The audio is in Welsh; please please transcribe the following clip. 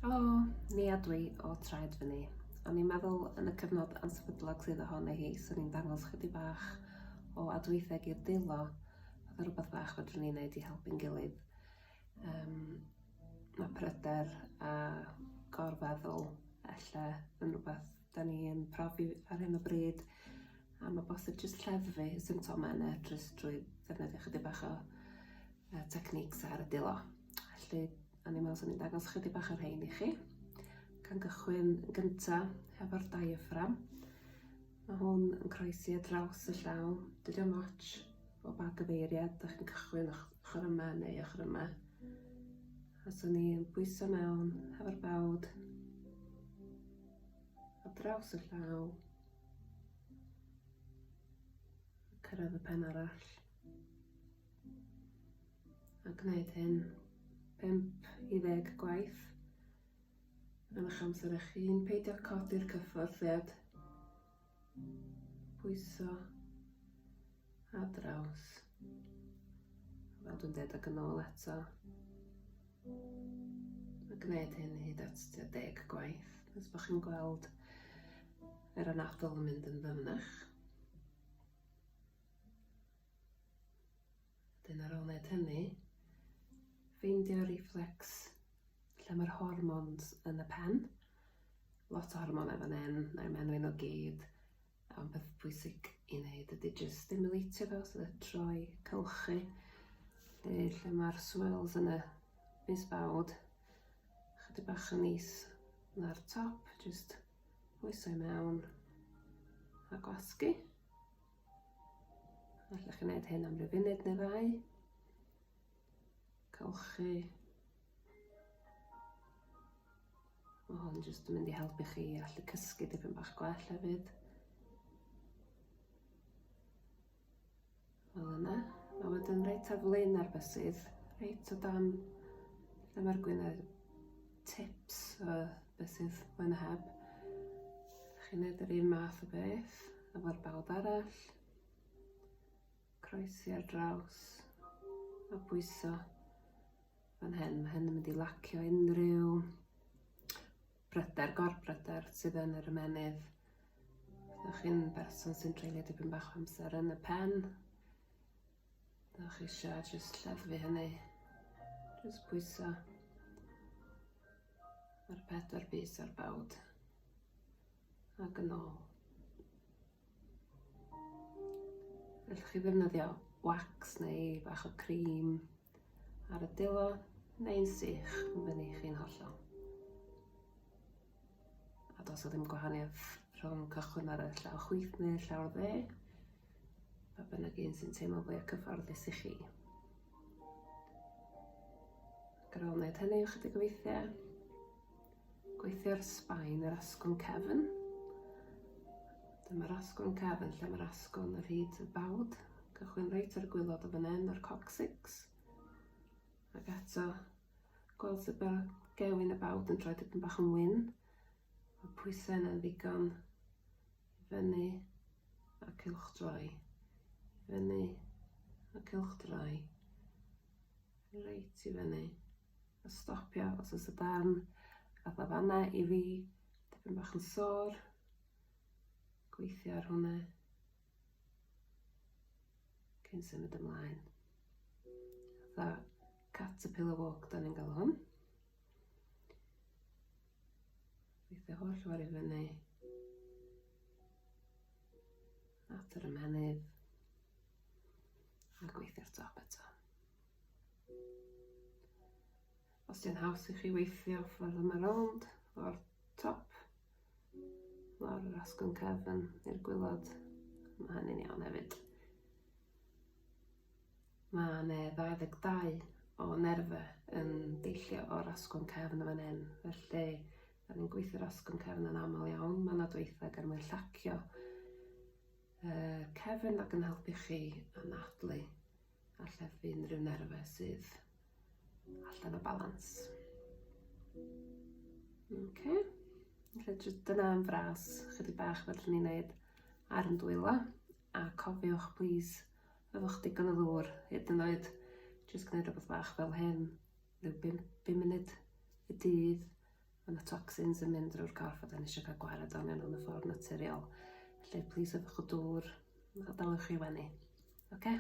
Helo, Nia dwi o Traed Fyny. O'n i'n meddwl yn y cyfnod ansefydlog sydd ohoni hi, swn i'n dangos chydig bach o adweitheg i'r dwylo, fatha rhywbeth bach fedrwn ni wneud i helpu'n gilydd. Um, mae pryder a gorfeddwl ella yn rhywbeth da ni yn profi ar hyn o bryd, a mae bosib jyst lleddfu y symptomau yna jyst drwy ddefnyddio chydig bach o uh, techniques ar y dwylo. Felly, o'n i'n meddwl swn i'n dangos chydig bach o'r rhain i chi. Gan gychwyn yn gynta hefo'r diaphragm. Mae hwn yn croesi ar draws y llaw. Dydy o'm ots o ba gyfeiriad, da chi'n cychwyn ochr yma neu ochr yma. A swn i'n bwyso mewn hefo'r bawd ar draws y llaw. Cyrraedd y pen arall. A gwneud hyn 5 i 10 gwaith yn eich amser eich hun. Peidio codi'r cyffyrddiad. Pwyso a draws. Fel dwi'n dweud ac yn ôl eto. A gwneud hyn hyd at tua 10 gwaith. Nes bod chi'n gweld yr anadl yn mynd yn ddyfnach. Wedyn ar ôl wneud hynny, ffeindio reflex lle mae'r hormones yn y pen. Lot o hormonau fan hyn, na i'm enwi nhw gyd. Ond peth pwysig i wneud ydy jyst stimulatio fo, so troi, cylchu, lle, lle mae'r swirls yn y bys bawd. Chydig bach yn is na'r top, jyst pwyso i mewn a gwasgu. Allwch chi wneud hyn am ryw funud neu ddau. Cylchu. Mae hwn jyst yn mynd i helpu chi allu cysgu dipyn bach gwell hefyd. Fel yna. Mae wedyn reit ar flaen ar bysydd, reit o dan lle mae'r gwyneb tips y bysydd mwy na heb. Chi'n neud yr un math o beth efo'r bawd arall. Croesi ar draws a pwyso fan hyn. Mae hyn yn mynd i lacio unrhyw bryder, gorbryder sydd yn yr ymennydd. Os chi'n berson sy'n treulio dipyn bach o amser yn y pen, Ydych chi eisiau jyst lleddfu hynny. Jyst pwyso ar pedwar bys ar bawd. Ac yn ôl. Allwch chi ddefnyddio wax neu bach o cream ar y dwylo neu'n sych, yn fyny chi'n hollol. A does o ddim gwahaniaeth rhwng cychwyn ar y llaw chwith neu'r llaw dde. Pa bynnag un sy'n teimlo fwyaf cyfforddus i chi. Ac ar ôl wneud hynny ychydig o weithiau, gweithio'r sbaen yr asgwrn cefn. Dyma'r asgwrn cefn lle mae'r asgwrn ar hyd y bawd. Cychwyn reit ar y gwylod o fan hyn, o'r coccyx. Ac eto, Gweld sut mae gewyn y bawd yn troi dipyn bach yn wyn. Mae pwysau yna'n ddigon i fyny a cylchdroi. I fyny a cylchdroi. Reit i fyny. A stopio os oes y darn fatha fanna i fi dipyn bach yn sôr. Gweithio ar hwnna. Cyn symud ymlaen. Fatha caterpillar walk da ni'n galw hwn. Weithio holl ffordd i fyny at yr ymennydd a gweithio'r top eto. Os di'n haws i chi weithio ffordd yma rownd o'r top lawr yr asgwrn cefn i'r gwilod, mae hynny'n iawn hefyd. Mae 'ne 22 o nerfau yn deillio o'r asgwrn cefn yn fan hyn, felly da ni'n gweithio'r asgwrn cefn yn aml iawn. Mae 'na dweitheg er mwyn llacio y cefn ac yn helpu chi anadlu a lleddfu unrhyw nerfau sydd allan o balans. Okay. Felly dyna yn fras chydig bach fel ni'n neud ar yn dwylo. A cofiwch, please, yfwch digon o ddŵr, hyd yn oed jyst gwneud rhywbeth bach fel hyn, rhyw 5 munud y dydd. Mae yna toxins yn mynd drwy'r corff a da ni eisiau cael gwared arnyn nhw yn y ffordd naturiol. Felly, plis yfwch y dŵr a daliwch i wenu. Oce? Okay?